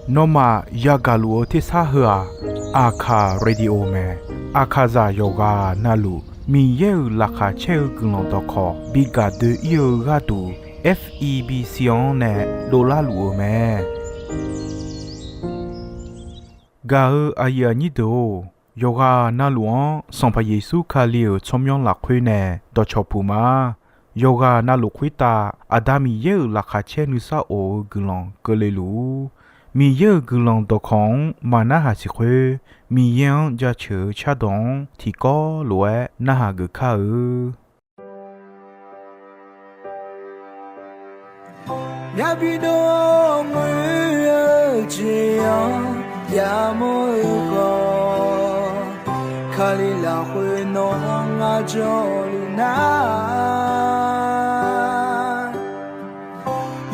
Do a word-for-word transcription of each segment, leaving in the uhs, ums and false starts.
Nawmaf yagaq luf-eu tersar heu-aq, Aqkaq Radio mae. Aqkaqzaq yawqghaq navluf Miqyaer-euq laqkhaq caer-eu guiqlanq dawqkawq bi gaq doe-ir-eu gharduq, F E B C-anr nae dovlar luf-eu mae. Gaq-eu aqyuif aqnyir deuq-or, yawqghaq navluf-anr Sanqpaq Yeqsur Kali-euq tsawrmyanr lafkhoer nae dawqcawq puq ma. Yawqghaq navluf khoertav Aqda Miqyaer-euq laqkhaq caer nuisar of-eu guiqlanq keuvle luf-ur. Miqyaer-euq guiqlanq dawqkawq-anr maqnarhaq siq khoer, Miqyaer-anr jaceuq-eu cardawq-anr tiqkawv lof-aer narhaq geuf kar-eu. Myavbi dov-awr ngoer-eu jeq-anr yamawr-eu khawf, Kali lafkhoer nawq-anr ngar janluf nar,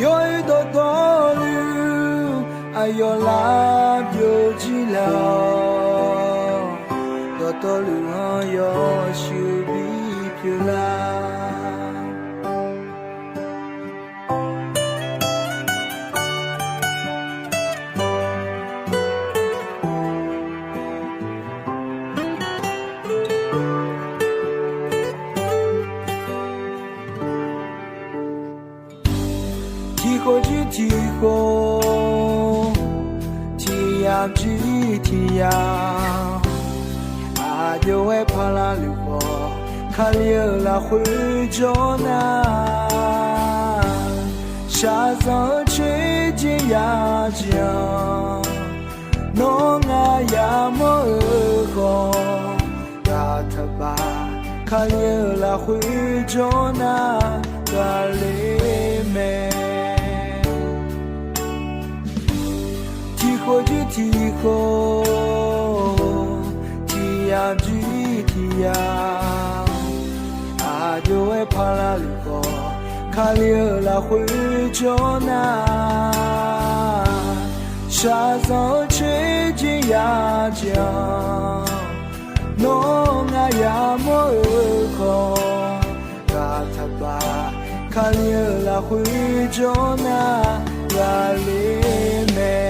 yawr-eu dawqtawvluf aqyawf lar byovjir laf-awq. Dawqtawvluf-anr yawshuif bipyeuf lar. Tiqkhof jir tiqkhof, tiqyamq jir tiqyamq, aqjox-aer paqlaq luf khawf, Kali-euq lafkhoer jawr nar, shaqzanq-eu coer jeq yajeq-anr, nawr ngar yamawr-eu khawf, ghaq taqbaf, Kali-euq lafkhoer jawr nar, ghaqler mae. Tiqkhof jir tiqkhof, tiqyamq jir tiqyamq, aqjox-aer paqlaq luf khawf, Kali-euq lafkhoer jawr nar, shaqzanq-eu coer jeq yajeq-anr, nawr ngar yamawr-eu khawf, ghaq taqbaf, Kali-euq lafkhoer jawr nar, ghaqler mae.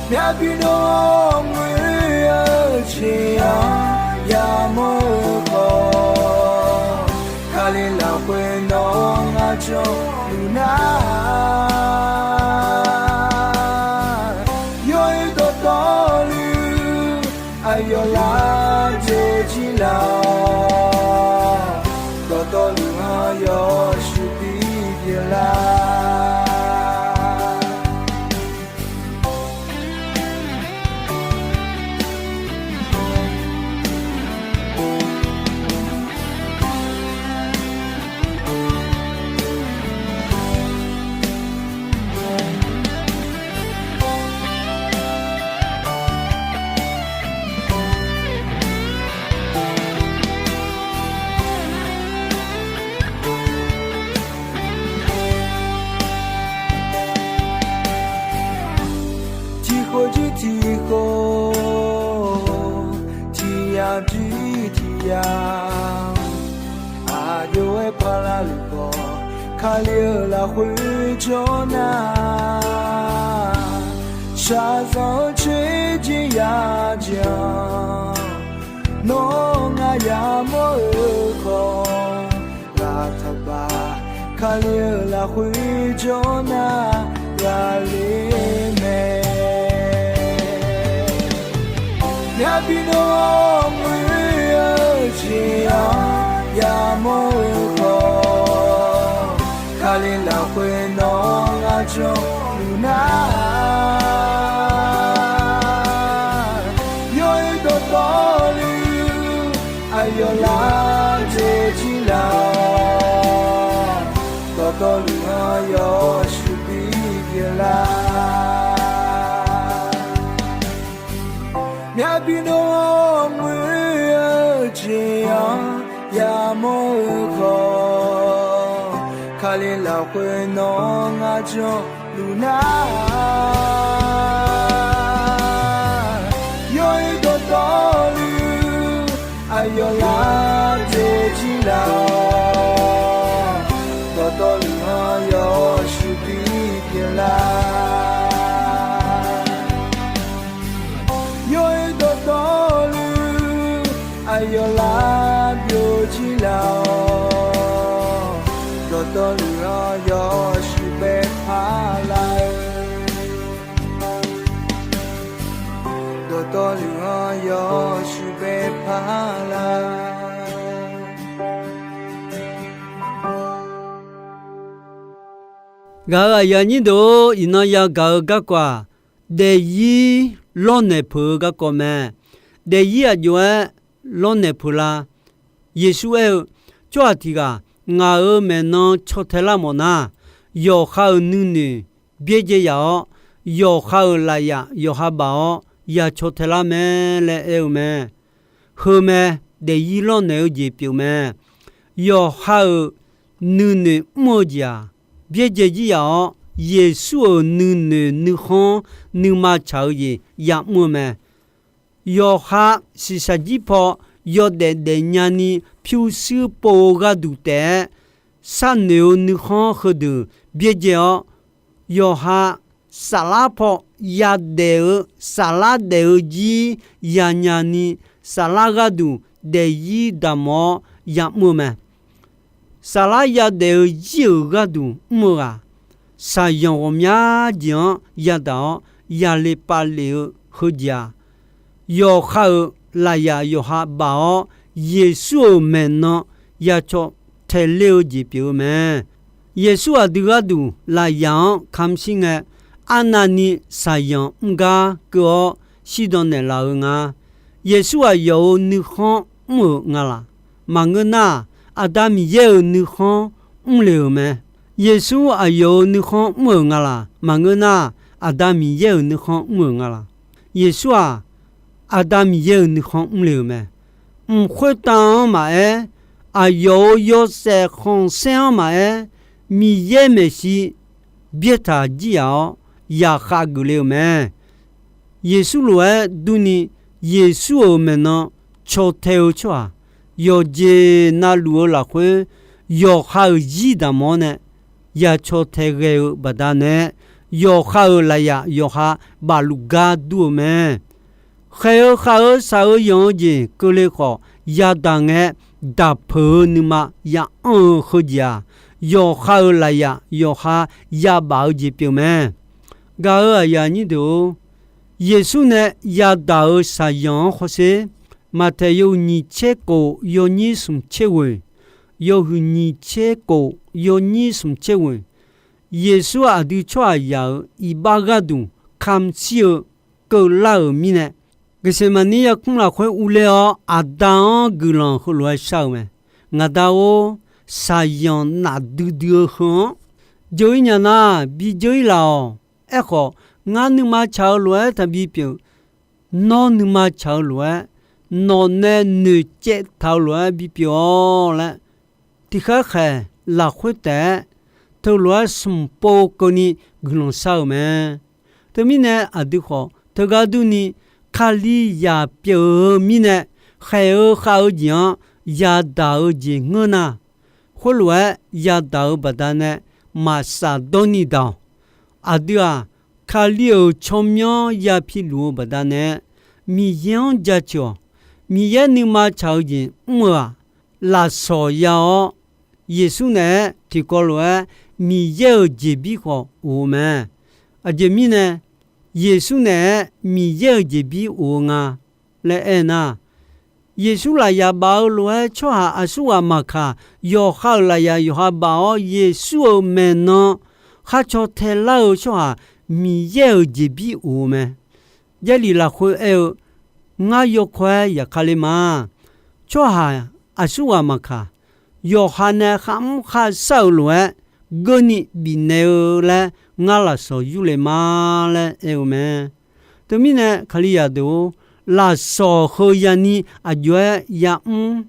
Myavbi dov-awr ngoer-eu jeq-anr yamawr-eu khawf, Kali lafkhoer nawq-anr ngar janluf nar, yawr-eu dawqtawvluf aqyawf lar byovjir laf-awq. Dawqtawvluf-anr yawshuif bipyeuf lar. Tiqkhof jir tiqkhof, tiqyamq jir tiqyamq, aqjox-aer paqlaq luf khawf, Kali-euq lafkhoer jawr nar, shaqzanq-eu coer jeq yajeq-anr, nawr ngar yamawr-eu khawf, ghaq taqbaf, Kali-euq lafkhoer jawr nar, ghaqler mae. Myavbi dov-awr ngoer-eu jeq-anr yamawr-eu khawf, Kali lafkhoer nawq-anr ngar janluf nar, yawr-eu dawqtawvluf aqyawf lar byovjir laf-awq. Dawqtawvluf-anr yawshuif bipyeuf lar. Myavbi dov-awr ngoer-eu jeq-anr yamawr-eu khawf, Kali lafkhoer nawq-anr ngar janluf nar, yawr-eu dawqtawvluf aqyawf lar byovjir laf-awq. Dawqtawvluf-anr Dawqtawvluf-anr yawshuif bae parlar-eu. Dawqtawvluf-anr yawshuif bae parlar. Gaq-euq aqyuif aqnyir deuq-or, iqnan yagaq-eu garkawv-aq, daefzir lawrnaeq peuq-eu garkawv mae. Daefzir aqjox-aer lawrnaeq peuq la? Yeqsur aer-eu, Tsawrhaq tiq ghaq ngaq-euq maeqnan caw tae lar mawf nar, yawqha-euq nuinoeq byaerdzae yaf-awr, yawqha-euq lafyaf yawqha baf-awr ya caw tae lar mae laer aer-eu mae. Heu mae, daefzir lawrnaeq-eu jeq pyeuf mae. Yawqha-euq nuinoeq mr-eu jeq-aq, byaerdzae jir yaf-awr, Yeqsur-euq nuinoeq nuikhanr nuima tsaq-eu jeq ya'mr-eu mae. Yawqha shiqshaq jir paw yawdaef daefnya ni pyurshuir pov-eu gharduq taef-aer, sharnoeq-eu nuikhanr heudeuq byaerdzae-awr, yawqha saflar paw yadaef-eu, saflar daef-eu jir yanya ni, saflar gharduq daefzir damq-awr ya'mr-eu mae. Saflar yadaef-eu jir-euq gharduq mr-eu ghaq, shaqzanq ghawqmya jeq-anr yadaq-awr yale pavlef-eu heujeq-aq, yawqha-euq lafyaf yawqha baf-awr, Yeqsur-euq maeqnan ya caw tae ler-eu jeq pyeuf-eu mae. Yeqsur aqdui gharduq lafyaf-anr kamq shir ngae, arnavni shaqzanq mr gar keuv-awr shirdan naeqlaf-eu nga. Yeqsur aqyawf-euq nuikhanr mr-euq nga laq? Maqngeur nar, Aqda Miqyaer-euq nuikhanr mr le-euq mae. Yeqsur aqyawf-euq nuikhanr mr-euq nga laq? Maqngeur nar, Aqda Miqyaer-euq nuikhanr mr-euq nga laq? Yeqsur-aq, Aqda Miqyaer-euq nuikhanr mr le-euq mae. Mq khoertav-anr maqaer, aqyawf-euq yawshaef khanqsaer-anr maqaer, Miqyaer maeqshi byaertaq jir yaf-awr yaqkhav geufle-euq mae. Yeqsur lof-aer durni, Yeqsur-euq maeqnan caw tae-eu tsawrhaq, yawqjeq navluf-eu lafkhoer yawqha-euq zir damq-awr nae ya caw tae ghae-eu baqdanae, yawqha-euq lafyaf yawqha bafluf gar dur-eu mae. Khaeq-eu khav-eu shaq-eu yanq-eu jeq keuvle khawf, yadaq ngae daqpeuq-eu nuima ya'anr-eu heujeq-aq, yawqha-euq lafyaf yawqha yabaf-eu jeq pyeuf mae. Gaq-euq aqyuif aqnyir deuq-or, Yeqsur nae yadaq-euq shaqzanq-anr hawsher, Maqtaeq yawhuiq nyiq tser kof yawnyir smq tser ghoeq, yawhuiq nyiq tser kof yawnyir smq tser ghoeq, Yeqsur aqdui tsawrhaqzaq-euq iqbax gharduq kamq shir-eu keuvlar-euq mirnae, Geqseqmaqnir yarkmr lafkhoer urler-awr, Aqda-anr guiqlanq heulof-aer shar-eu mae. Ngaq Da-or, shaqzanq nafdui dui-eu heu-anr jeur-ir nya nar, bi jeur-ir laf-awq. Aerkhawf, ngar nuima tsaq-eu lof-aer taqbi pyeuf. Nawr nuima tsaq-eu lof-aer, nawq nae noeqcaev taq-eu lof-aer bipyeuf-awq laer, tiqkhaer khaeq lafkhoer taef-aer teulof-aer smq pov keuvni guiqlanq shar-eu mae. Teumirnae aqdui khawf teugar durni, Kalizaq pyeuf-eu mirnae khaeq-eu khav-eu jeq-anr yadaq-eu jeq ngeur nar, khoerlof-aer yadaq-eu baqdanae maqsaf dawrni daq-awq. Aqdui-aq, Kali-euq tsawrmyanr ya piluf-eu baqdanae, Miqyaer-anr jaceuq-awq. Miqyaer nuima tsaq-eu jeq mr-eu-aq, lafsawq ya-awr, Yeqsur naeq-aer tiqkawv lof-aer Miqyaer-euq jeqbir khawf of-eu mae. Aqjeq mirnae, Yeqsur naeq-aer Miqyaer-euq jeqbir of-eu nga laer aernar, Yeqsur lafyaq baf-eu lof-aer tsawrhaq aqsurghaq maqkaq, yawqha-euq lafyaq yawqha baf-awr, Yeqsur-euq maeqnan khar caw tae lar-eu tsawrhaq Miqyaer-euq jeqbir of-eu mae. Jarlif lafkhoer aer-eu, ngar yawkawr-aer yaqkale ma. Tsawrhaq aqsurghaq maqkaq, yawqha nae kharmr kharshar-euq lof-aer geurni bifnaeq-eu laer ngar lafsawq yurle ma laer aer-eu mae. Teumirnae Kalizaq deuq-or, lafsawq heu yani aqjox-aer yamr,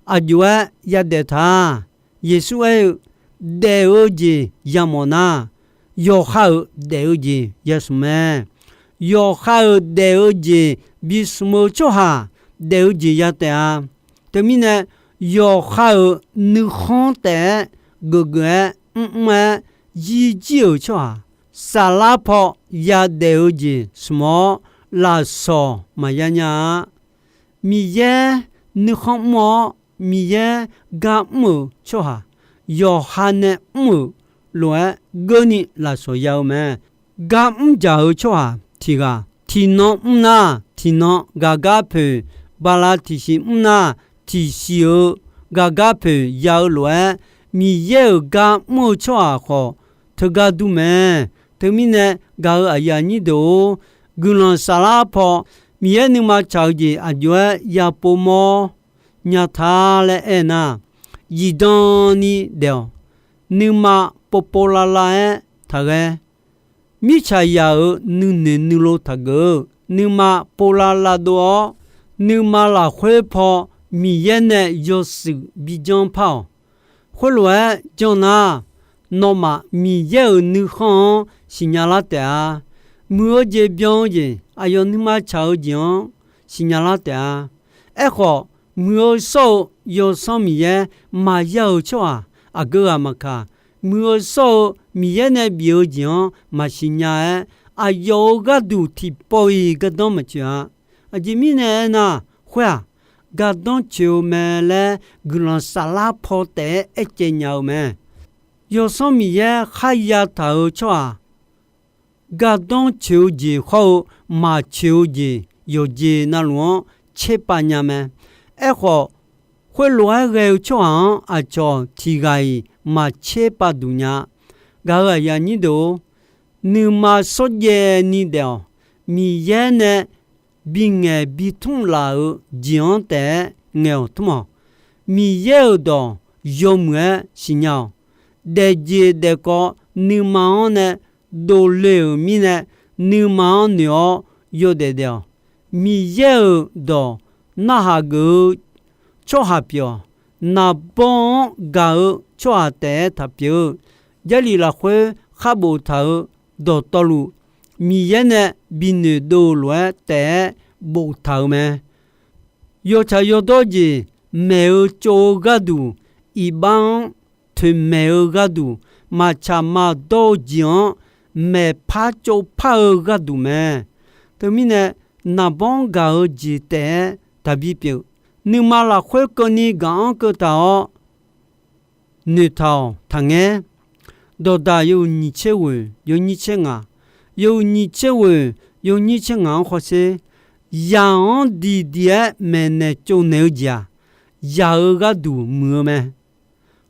aqjox-aer yadaef ta. Yeqsur aer-eu, daef-eu jeq yamawf nar, yawqha-euq daef-eu jeq yasmq mae. Yawqha-euq daef-eu jeq bismq-eu tsawrhaq daef-eu jeq yataef-a. Teumirnae, yawqha-euq nuikhanr taef-aer geufgeuf-aer mrmr-aer jirjir-euq tsawrhaq, saflar paw yadaef-eu jeq smq-awr, lafsawq maqya nya-a. Miqyaer nuikhanr mr-awr, Miqyaer gar mr-euq tsawrhaq, yawqha nae mr-euq lof-aer geurni lafsawq ya-eu mae. Gar mr dzaq-eu tsawrhaq tiq ghaq, tiqnan mr nar tiqnan gaqgar poeq, bala tiqsiq mr nar tiqsiq-eu gaqgar poeq ya-eu lof-aer, Miqyaer-euq gar mr-eu tsawrhaq khawf teugar dur mae. Teumirnae gaq-euq aqyuif aqnyir deuq-or, guiqlanq saflar paw Miqyaer nuima tsaq-eu jeq aqjox-aer ya povmawr nya ta laer aernar, zifdan ni daef-awq. Nuima povpov lavlav-aer taqghae. Mirtsaqzaq-euq nuinoeq nuilov taqgeuf-eu, nuima povlav lavdov-awr, nuima lafkhoer paw Miqyaer nae yawshuif bijanr par-awq. Khoerlof-aer janr nar, nawmaf Miqyaer-euq nuikhanr-anr siqnya lar taef-a. Muiq-eu jeq byan-eu jeq, aqyawf nuima tsaq-eu jeq-anr siqnya lar taef-a. Aerkhawf, muiq-eu shawr-eu Yawsanr Miqyaer maqya-euq tsawrhaq aqgeu ghaq maqkaq, muiq-eu shawr-eu Miqyaer nae bif-eu jeq-anr maqsiq nya-aer, aqyawf-euq gharduq tiqpawf-iq gardanr maqtsoeq-a. Aqjeq mirnae aernar, khoer-aq, gardanr tsoeq-eu mae laer guiqlanq saflar paw taef-aer aercaev nya-eu mae. Yawsanr Miqyaer kharya taq-euq tsawrhaq gardanr tsoeq-eu jeq hawr-eu maqtsoeq-eu jeq yawqjeq navluf-anr tserpav nya mae. Aerkhawf, khoerlof-aer ghae-eu tsawrhaq-anr aqcawq tiq ghaq-iq maqtserpav duq nya-a. Gaq-euq aqyuif aqnyir deuq-or, nuima shawrjaev ni daef-awq. Miqyaer nae bingaeq bitmr laf-euq jeq-anr taef-aer ngaeq-awq tmr-awq. Miqyaer-euq dawq yawmuiq-aer siqnya-awq. Daefjeq daefkawv nuima-anr nae dovle-euq mirnae, nuima-anr noeq-awr yawdaef daef-awq. Miqyaer-euq dawq narhaq geuf-eu tsawrhaq pyeuf-awq. Naqbawr-anr gaq-eu tsawrhaq taef-aer taqpyeuf-eu, Jarlif lafkhoer khar boftaq-eu dawqtawvluf, Miqyaer nae binoeq dov-eu lof-aer taef-aer boftaq-euq mae. Yawtsaq yawdawr jeq maeq-eu tsov-eu gharduq, iqbax-anr toeqmaeq-eu gharduq, maqtsaq maqdawr-eu jeq-anr maeqpar tsovpar-eu gharduq mae. Teumirnae, naqbawr-anr gaq-eu jeq taef-aer taqbi pyeuf. Nuima lafkhoer keuvni gaq-anr keuv taq-awr noeqtaq-awq taqngaer. Dawqdaq yawhuiq nyiq tser ghoeq yawnyir tser ngaq, yawhuiq nyiq tser ghoeq yawnyir tser ngaq-anr hawsher. Zaq-anr diqdiq-aer maeqnaeq tsovnaeq-eu jeq-aq, zaq-eu gharduq muiq-eu mae.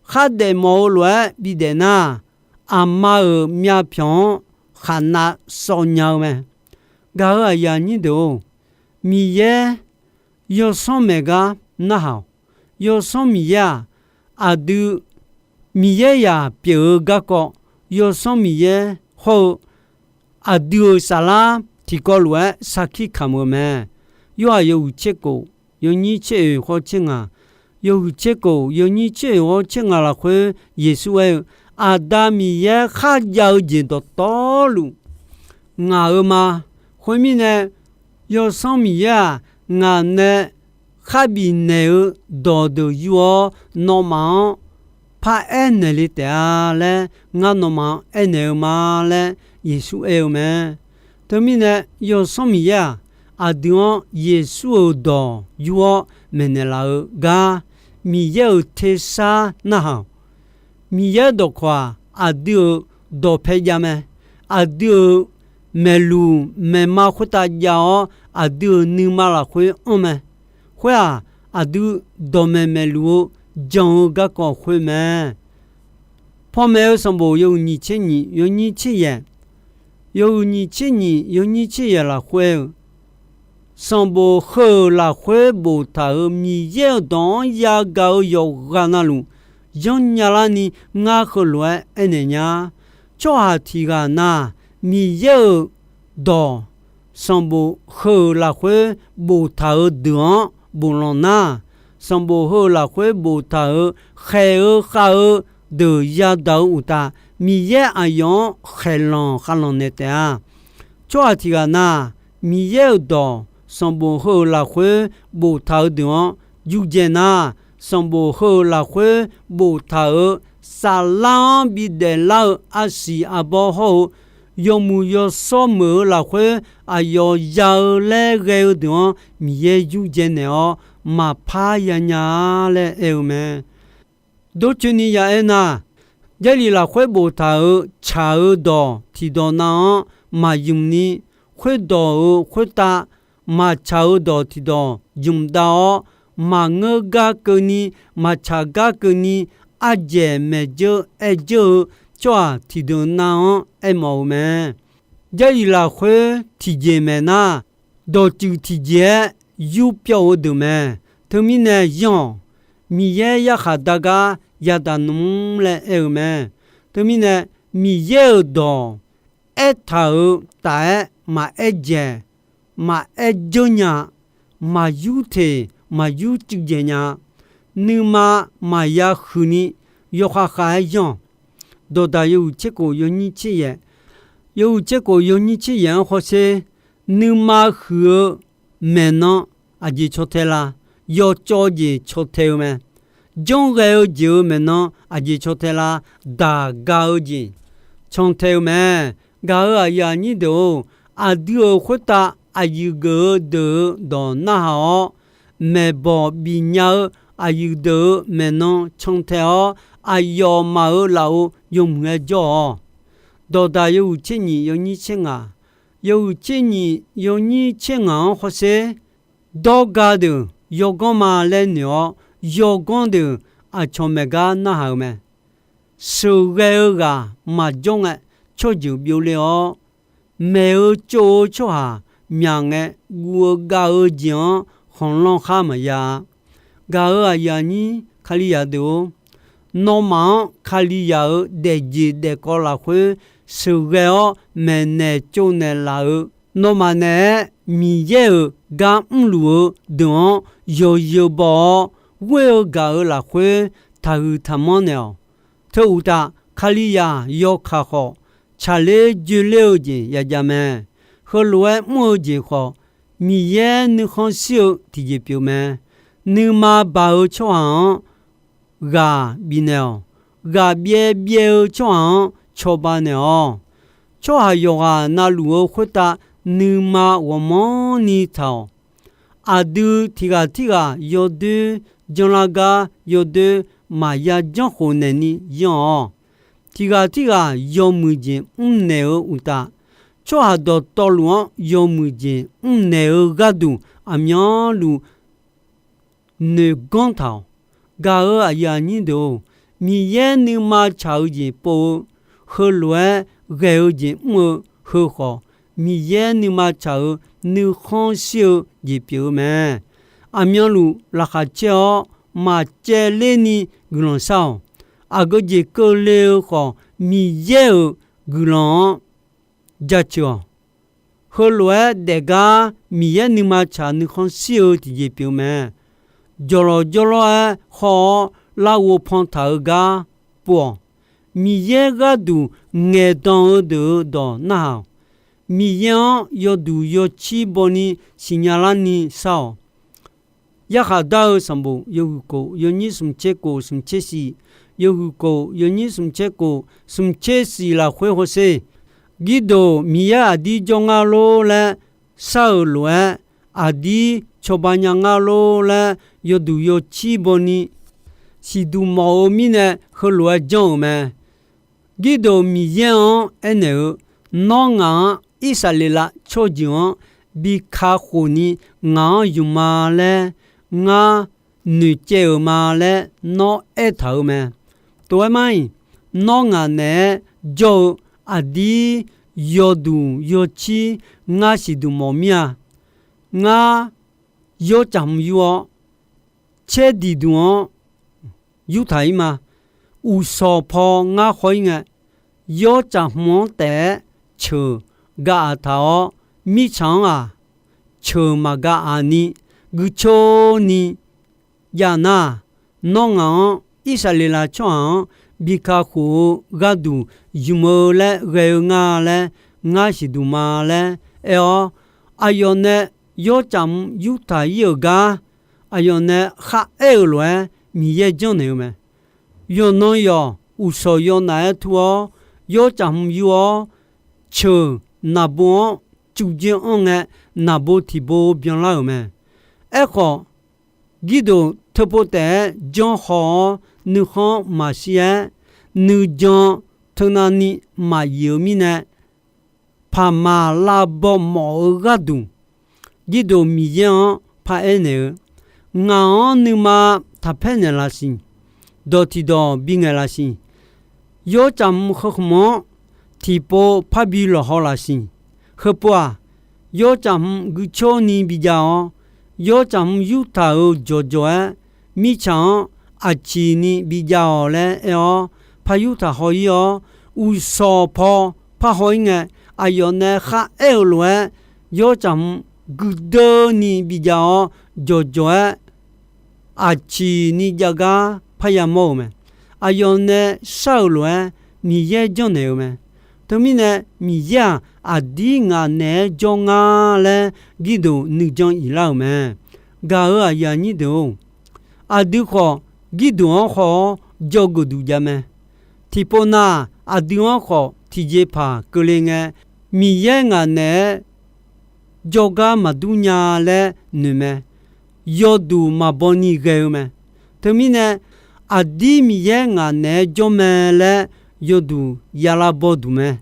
Khardaef mawf-eu lof-aer bidaef nar, aqma-euq myavpyawq-anr khaqnav sawv nya-eu mae. Gaq-euq aqyuif aqnyir deuq-or, Miqyaer yawsanr maeq gar narhaq-awq. Yawsanr Miqyaer-aq, aqdui Miqyaer zaq pyeuf-eu garkawv, yawsanr Miqyaer hawr-eu aqdui-euq saflar tiqkawv lof-aer sarkir kamq-eu mae. Yorhaq yawhuiq tser kof yawnyir tser oeq hawr tser ngaq, yawhuiq tser kof yawnyir tser oeq hawr tser ngaq lafkhoer Yeqsur aer-eu, Aqda Miqyaer kharjav-eu jeq dawqtawvluf ngaq-eu ma. Khoermirnae, yawsanr Miqyaer-aq, ngaq nae khar bifnaeq-eu dawqdeuq yur-awr, nawmaf-anr paraer naeqle taef-a laer, ngar nawmaf-anr aernaeq-eu ma laer Yeqsur aer-eu mae. Teumirnae, yawsanr Miqyaer-aq, aqdui-anr Yeqsur-euq dawq yur-awr maeqnaeq laf-eu gar, Miqyaer-euq tersar narhaq-awq. Miqyaer dawqkawq-aq, aqdui-euq dawqpae jav mae. Aqdui-euq maeqluq maeqma khoertav jav-awr, aqdui-euq nuima lafkhoer anr mae. Khoer-aq, aqdui dawqmaeq maeqluq-eu jan-eu garkawv khoer mae. Pawmaeq-eu sanqbof yawhuiq nyiq tser nyiq yawnyir tser yaeq, yawhuiq nyiq tser nyiq yawnyir tser yaeq lafkhoer-eu, sanqbof heu-euq lafkhoer boftaq-euq Miqyaer-euq dawq-anr yagaq-eu yawqghaq navluf, yanrnya larni ngar heulof-aer aernaeq nya. Tsawrhaq tiq ghaq na, Miqyaer-euq dawq sanqbof heu-euq lafkhoer boftaq-euq deuq-anr boflanq nar, sanqbof heu-euq lafkhoer boftaq-euq khaeq-eu khav-eu deuq yadaq-eu uqtaf, Miqyaer aqyawf-anr khaeqlanq khavlanq naeq taef-a. Tsawrhaq tiq ghaq na, Miqyaer-euq dawq sanqbof heu-euq lafkhoer boftaq-eu deuq-anr yurdzae nar, sanqbof heu-euq lafkhoer boftaq-euq saflar-anr bidaef lar-eu arsiq arbawr hawr-eu yawmuiq yawshawr meuq-eu lafkhoer aqyawf ya-eu laer ghae-eu deuq-anr Miqyaer yurdzae naeq-awr maqpar yanya-a laer aer-eu mae. Dawrcoeni ya aer nar, Jarlif lafkhoer boftaq-euq tsaq-eu dawq tiqdawq nav-anr maqymq ni, khoerdawq-euq khoertav maqtsaq-eu dawq tiqdawq ymq dav-awr, maqngeur gar keuvni, maqtsaq gar keuvni, ardzaeq maeq dzeur aer dzeur-eu tsawrhaq tiqdeuq nav-anr aermawf-eu mae. Jarlif lafkhoer tiqjeq maeq nar, dawqtsuif tiqjeq-aer yurpyawv-eu deuq mae. Teumirnae yanr-awq. Miqyaer yarkhaq dar gar yadaq nmr laer aer-eu mae. Teumirnae Miqyaer-euq dawq aertaq-euq taf-aer maqaer dzaeq, maqaer dzeur nya, maqyur teq maqyur cuiv dzaeq nya, nuima maqya huiqni yawkhav khav-aer yanr-awq. Dawqdaq yawhuiq tser khof yawnyir tser yaef, yawhuiq tser khof yawnyir tser yaef-anr hawsher, nuima huiq-eu maeqnan aqjeq caw tae la? Yawcawv jeq caw tae-eu mae. Janrghae-eu jeq-euq maeqnan aqjeq caw tae la? Daq ga-eu jeq can tae-eu mae. Gaq-euq aqyuif aqnyir deuq-or, aqdui-euq khoertav aqyuif geuf-eu deuq-euq dawq narhaq-awr, maeqbawq bifnya-eu aqyuif deuq-euq maeqnan can tae-awr, aqyawfmaf-euq lafov yawmuiq-aer jawr-awq. Dawqdaq yawhuiq tser nyif yawnyir tser ngaq, yawhuiq tser nyif yawnyir tser ngaq-anr hawsher, dawrga deuq yawganr ma laer noeq-awr, yawganr deuq aqcawq maeq gar narhaq-eu mae. Sheuqghae-eu ghaq maqjawr ngae, tsawrjeuq byovle-awr, maeq-eu tsov-eu tsawrhaq myaq ngae, guv-eu gav-eu jeq-anr khanqlanr khar maqya-a. Gaq-euq aqyuif aqnyir Kalizaq deuq-or, nawmaf-anr Kalizaq-euq daefjeq daefkawv lafkhoer sheuqghae-awr maeqnaeq tsovnaeq laf-eu, nawmaf naeq-aer Miqyaer-euq gar mrluf-eu deuq-anr yawzeu baw-awr, ghoer-eu gaq-euq lafkhoer taqhuiq taqmanr naeq-awq. Teu uqtaf, Kalizaq yawkaq khawf, tsaqler joeler-eu jeq yajav mae. Heulof-aer mr-eu jeq khawf, Miqyaer nuikhanr shir-eu tiqjeq pyeuf mae. Nuima baq-eu tsawrhaq-anr ghaq bifnaeq-awq. Ghaq byaev byaev-eu tsawrhaq-anr cawba naeq-awq. Tsawrhaq yawqghaq navluf-eu khoertav nuima ghawqmanrni taq-awq. Aqdui tiq ghaq tirghaq yawdoer janrlar gar yawdoer maqya janrkhof naeqni yanr-awq. Tiq ghaq tirghaq yawmuiq jeq mrnaeq-eu uqtaf, tsawrhaq dawqtawvluf-anr yawmuiq jeq mrnaeq-eu gharduq aqmyanluf noeq ganr taq-awq. Gaq-euq aqyuif aqnyir deuq-or, Miqyaer nuima tsaq-eu jeq pov-eu, heulof-aer ghae-eu jeq mr-eu heu khawf, Miqyaer nuima tsaq-euq nuikhanr shir-eu jeq pyeuf-eu mae. Aqmyanluf laqkhaq caer-awr maqcaevler ni guiqlanq shar-awq. Aqgeu jeq keuvle-eu khawf, Miqyaer-euq guiqlanq-anr jaceuq-awq. Heulof-aer daefgar Miqyaer nuima tsaq nuikhanr shir-eu tiqjeq pyeuf-eu mae. Jawqlawq jawrlawr-aer haw-awr larghov pan taq-eu gar pov-awq. Miqyaer gharduq ngaeqdan-eu deuq-euq dawq narhaq-awq. Miqyaer-anr yawduq yawcir bawni siqnya larni shar-awq. Yarkhaq dar-eu sanqbof yawhuiq khof yawnyir smq tser khof smq tser shiq, yawhuiq khof yawnyir smq tser khof smq tser shiq lafkhoer hawsher. Girdof Miqyaer aqdir jawr ngar lor laer shar-euq lof-aer, aqdir cawba nya ngar lor laer yawduq yawcir bawni siqduq mawf-eu mirnae heulof-aer janr-euq mae. Girdof Miqyaer-anr aernaeq-eu, Nawr ngaq-anr Irsaqleqlav tsawrjeuq-anr bi kakhof ni ngaq-anr ymq ma laer ngar noeqcaev-euq ma laer nawr aertaq-euq mae. Tov-aer mar-iq, nawr ngaq naeq-aer jawr-eu aqdir yawduq yawcir ngar siqduq mawf mir-a. Ngar yawr caf hmq yur-awr, caer diqduq-anr yurtaq-ir ma. Uqshawq paw ngar haw-ir ngae, yawr caf hmq-anr taef-aer ceuq ga aq taq-awr, mirtsaq-anr-aq, ceuq maqga aq ni, guicoeni jav nar-aq, nawr ngaq-anr Irsaqleqlav tsawrhaq-anr bi kakhof-eu gharduq ymq-eu laer ghae-eu nga laer ngar siqduq ma laer aer-awr, aqyawf nae yawr caf mq yurtaq-ir-euq gar aqyawf nae kharaer-euq lof-aer Miqyaer janrnaeq-eu mae. Yawqnan yawq uqshawq yawnaf-aer tur-awr, yawr caf hmq yur-awr, ceuq naqbo-anr cuvdzer anr ngae, naqbo tiqbo byanlar-euq mae. Aerkhawf, Girdof teupov taef-aer janrhaw-awr, nuikhanr maqshir-aer, nuijan teunav ni maqyif-eu mirnae, paqmaq lavbaw mawf-eu gharduq, Girdof Miqyaer-anr paraer naeq-eu, Ngaq-anr nuima taqpaer naeqlaf siq. Dawq tiqdawq bingaeq laf siq. Yawr caf hmq heu khmq-anr tiqpov parbi lawqhaw laf siq. Heupov-aq, yawr caf hmq guicoer ni bijav-awr, yawr caf hmq yurtaq-euq jawqjawq-aer, mirtsaq-anr aqciq ni bijav-awq laer aer-awr, par yurtaq haw-ir-awr, uqshawq paw parhaw-ir ngae, aqyawf nae kharaer-euq lof-aer, yawr caf hmq guirdeuv ni bijav-awr, jawqjawq-aer aqciq ni jav gar parya mawr-euq mae. Aqyawf nae shar-euq lof-aer Miqyaer janrnaeq-eu mae. Teumirnae Miqyaer-aq, aqdir ngaq naeq-aer jawr ngar laer Girdof nuijan iflar-euq mae. Gaq-euq aqyuif aqnyir deuq-or, aqdui khawf Girdof-anr haw-awr dzawgeuf duq jav mae. Tiqpov nav-aq, aqdui-anr khawf tiqjeqpaq keuvle ngae, Miqyaer ngaq naeq-aer jawrgar maqdur nya laer noeq mae. Yawduq maqbaw ni ghae-eu mae. Teumirnae, aqdir Miqyaer ngaq naeq-aer jawr mae laer yawduq yalav baw duq mae.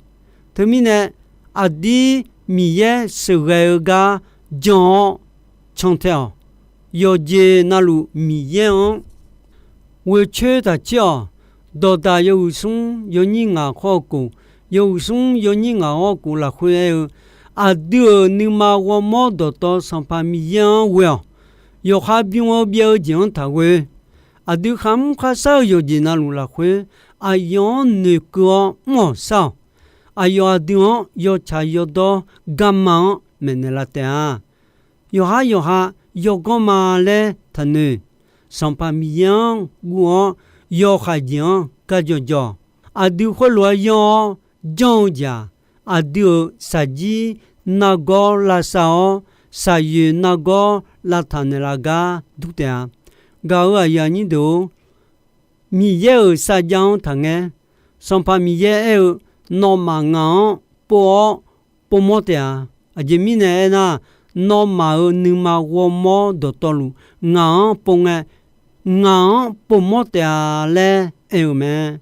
Teumirnae, aqdir Miqyaer sheuqghae-eu gar jan-awr cantae-awq. Yawqjeq navluf Miqyaer-anr ghoecoer taq cir-awq. Dawqdaq yawhuiq smr yawnyir ngaq khawr-eu kof, yawhuiq smr yawnyir ngaq hawr-eu kof lafkhoer aer-eu, aqdui-euq nuima ghawrmawr dawqtawv Sanqpaq Miqyaer-anr ghoe-awq. Yawqha bym-eu byav-eu jeq-anr taqghoe. Aqdui kharmr kharshar-eu yawqjeq navluf lafkhoer, aqyawf-anr noeqkeuv-awr mr-awq shar-awq. Aqyawf aqdui-anr yawtsaq yawdawr garma-anr maeqnaeq laf taef-a. Yawqhar yawqha yawganr ma laer taqnoeq. Sanqpaq Miqyaer-anr guv-awr, yawkhaeq jeq-anr gar jawqjawq. Aqdui khoerlof-aer yanr-awr janr-eu jeq-aq, aqdui-euq shaqjir nargawr lavsav-awr, shaqyoeq nargawr lavtaq naeqlaf gar dur taef-a. Gaq-euq aqyuif aqnyir deuq-or, Miqyaer-euq sarjax-anr taqngaer. Sanqpaq Miqyaer aer-eu, Nawmaf ngaq-anr pov-awr povmawr taef-a. Aqjeq mirnae aernar, nawmaf-euq nuima ghawrmawr dawqtawvluf ngaq-anr pov ngae, ngaq-anr povmawr taef-a laer aer-eu mae.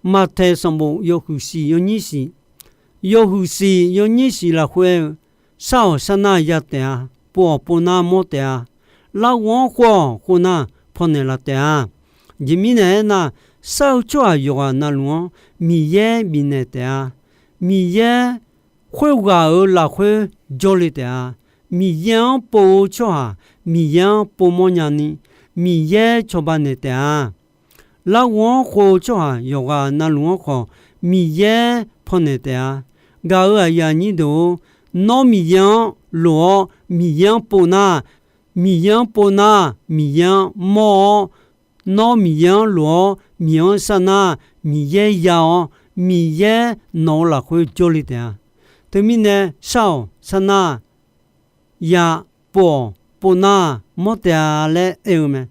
Maqtaeq sanqbof yawhuiq siq yawnyir siq, yawhuiq siq yawnyir siq lafkhoer aer-eu, Shar-awq sharnar ya taef-a. Pov-awq povnar mawr taef-a. Larghov-anr khov-awq khov nar pawnaeq laf taef-a. Aqjeq mirnae aernar, shar-eu tsawrhaq yawqghaq navluf-anr Miqyaer bifnaeq taef-a. Miqyaer khoerghaq-euq lafkhoer jawrle taef-a. Miqyaer-anr pov-eu tsawrhaq Miqyaer-anr povmawr nyani, Miqyaer cawba naeq taef-a. Larghov-anr khov-eu tsawrhaq yawqghaq navluf-anr khawf, Miqyaer pawnaeq taef-a. Gaq-euq aqyuif aqnyir deuq-or, nawr Miqyaer-anr lof-awr Miqyaer-anr pov nar, Miqyaer-anr pov nar, Miqyaer-anr mawr-awr, nawr Miqyaer-anr lof-awr Miqyaer-anr sharnar, Miqyaer ya-awr, Miqyaer nawq-eu lafkhoer jawrle taef-a. Teumirnae shar-awq sharnar ya, pov-awq povnar mawr taef-a laer aer-eu mae.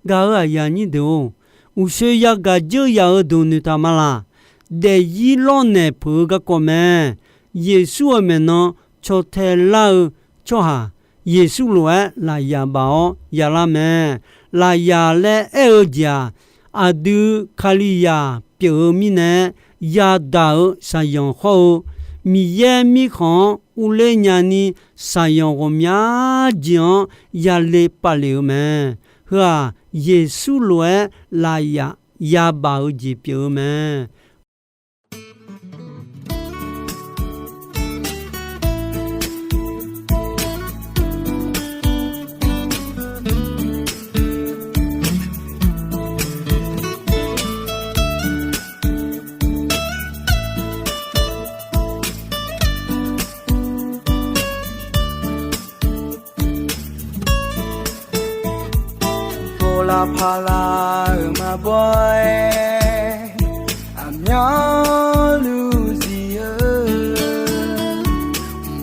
Gaq-euq aqyuif aqnyir deuq-or, uqshoe yagaq dzeur yaf-eu deuq noeqtaq ma laq. Daefzir lawrnaeq peuq-eu garkawv mae. Yeqsur-euq maeqnan caw tae lar-eu tsawrhaq, Yeqsur lof-aer lafyaq baf-awr yalar mae. Lafyaq laer aer-eu jeq-aq, aqdui Kalizaq pyeuf-eu mirnae, yadaq-euq shaqzanq hawr-eu Miqyaer mirkhanq-anr urler nyani, shaqzanq ghawqmya jeq-anr yale pavlef-eu mae. Heu-aq, Yeqsur lof-aer lafyaq yabaf-eu jeq pyeuf-eu mae. Pov lavpaq lar-euq maqbaw-aer, aqmyanluf zif-eu,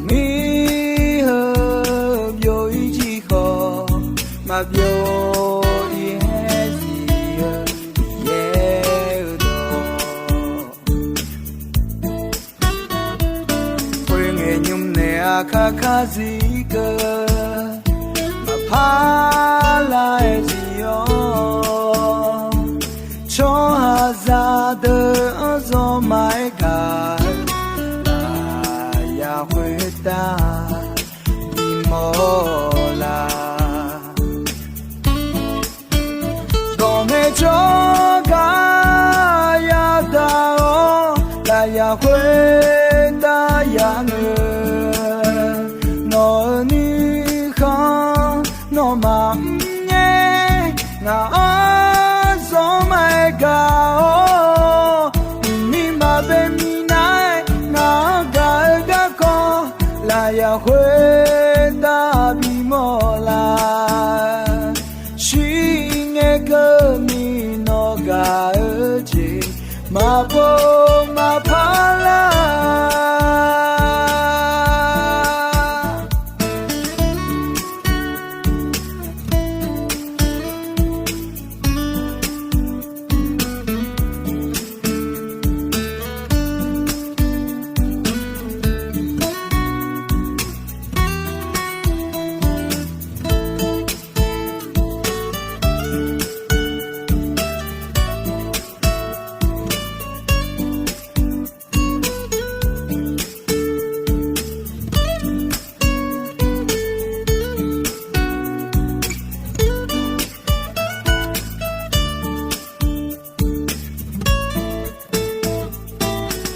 mir-eu byov-ir jir khawf, maqbyov-ir haer zif-eu Miqyaer-eu dawq. Khoerngae nymr nae aqkar kar zir keuv, maqpar lar-aer zif-awr, Taqdeuq-anr zawmaf-aer gaq-eu, lafyaq khoertav bimawr la. Dawqmaeq jawrgar yadaq-awr, lafyaq khoertav yanoeq. Nawq-euq nuikhanr nawmaf mrngae, ngaq-anr zawmaf-aer gaq-awr, mqmir maqbae minav-aer ngaq-anr gaq-eu garkawv, lafyaq khoertav bimawr la. Shirngae keuvni nawq gaq-eu jeq maqpov maqpar lar.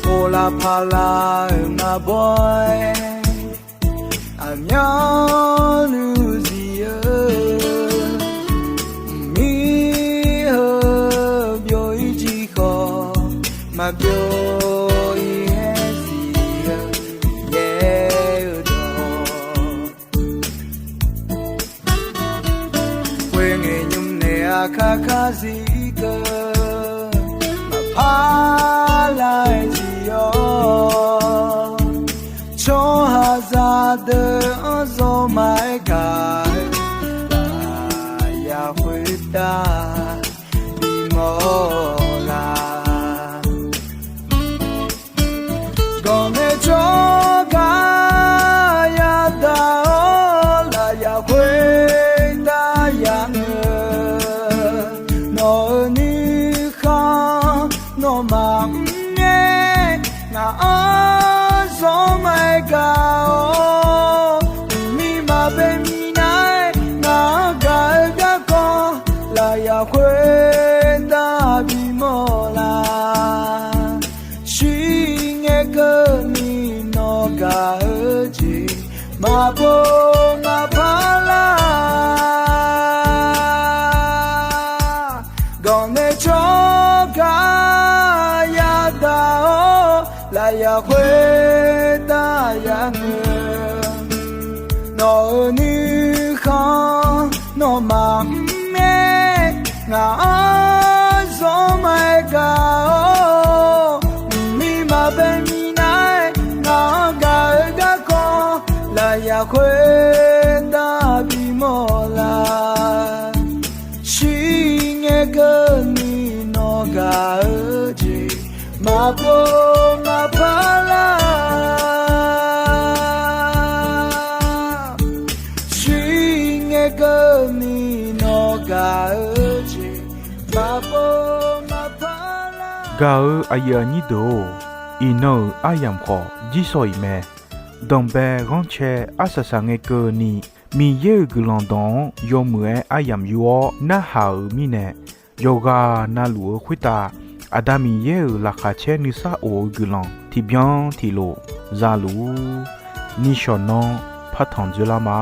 Povlav pavlar-euq maqbaw-aer, aqmyanluf zif-eu mqmir heu byov-ir jir khawf, maqbyov-ir-aer zif-eu yaer-eu dawq. Khoerngae nymr nae aqkar kar zif-ir keuv, maqpar lar-aer zif-awr, tsawrhaqzaq deuq-anr zawmaf-aer gaq-eu, lafyaq khoertav bimawr la. Gawqnae tsawrgar yadaq-awr, lafyaq khoertav yanoeq. Nawq-euq nuikhanr nawmaf mrngae, ngaq-anr zawmaf-aer gaq-awr, mqmir maqbae minav-aer ngaq-anr gaq-eu garkawv, lafyaq khoertav bimawr la. Shirngae keuvni nawq gaq-eu jeq maqpov maqpar lar. Gawqnae tsawrgar yadaq-awr, lafyaq khoertav yanoeq. Nawq-euq nuikhanr nawmaf mrngae, ngaq-anr zawmaf-aer gaq-awr, mqmir maqbae minav-aer ngaq-anr gaq-eu garkawv, lafyaq khoertav bimawr la. Shirngae keuvni nawq gaq-eu jeq maqpov maqpar lar. Shirngae keuvni nawq gaq-eu jeq maqpov maqpar lar. Gaq-eu aqyuif aqnyir deuq-or, iqnan-euq aryamq khawf jirsawq iq mae. Danqbae ghanrcae arsaq saqngae keuvni, Miqyaer-euq guiqlanq dawq-anr yawmuiq-aer aryamq yur-awr narhaq-euq mirnae, yawqghaq navluf-eu khoertav Aqda Miqyaer-euq laqkhaq caer nuisar of-eu guiqlanq tiqbyan tiqlof zaluf-ur. Nishawq nanr partanq dzoerlar ma.